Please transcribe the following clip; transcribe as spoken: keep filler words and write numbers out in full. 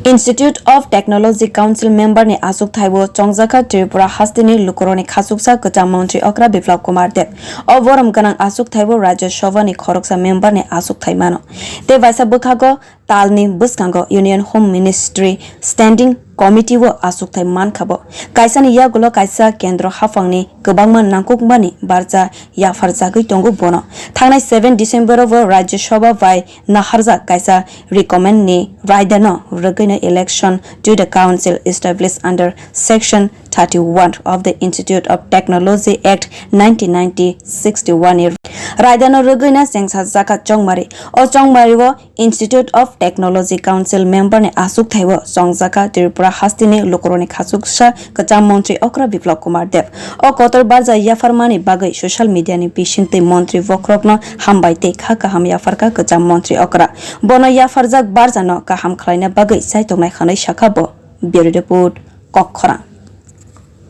Institute of Technology Council member ni achukthaibo chongjakha Tripura hasteni lukurokni khachuksa kwcham montri okra Biplab Kumar Deb. O borom gwnang achukthaibo Rajya Sabha ni khoroksa member ni achukthai mano. Tei waisa bwkhago talni bwskango Union Home Ministry Standing Committee o achukthai mankha bo. Kaisani yagulo kaisa kendro haphangni kwbangma nangkukmani barja yapharjagwi tongo bono. Thangnai seven December o bo Rajya Sabha bai naharjak kaisa recommend ni raidano rwgwino election to the council established under section thirty-one of the Institute of Technology Act nineteen ninety sixty-one ni raidano rwgwino chengsa jaka chongmari. O chongmari o Institute of Technology Council member ni achukthai o chongjakha Tripura hasteni lukurokni khachuksa kwcham montri okra Biplab Kumar Deb. O kotor barja yapharmani bagwi social media ni bisingtwi montri bokhorokno hambai tei kha kaham yapharkha kwcham montri okra. Bono yapharjak barjano kaham khlaina bagwi chaitongnai hwnwi sakha bo. Bureau Report, Kokkhorang.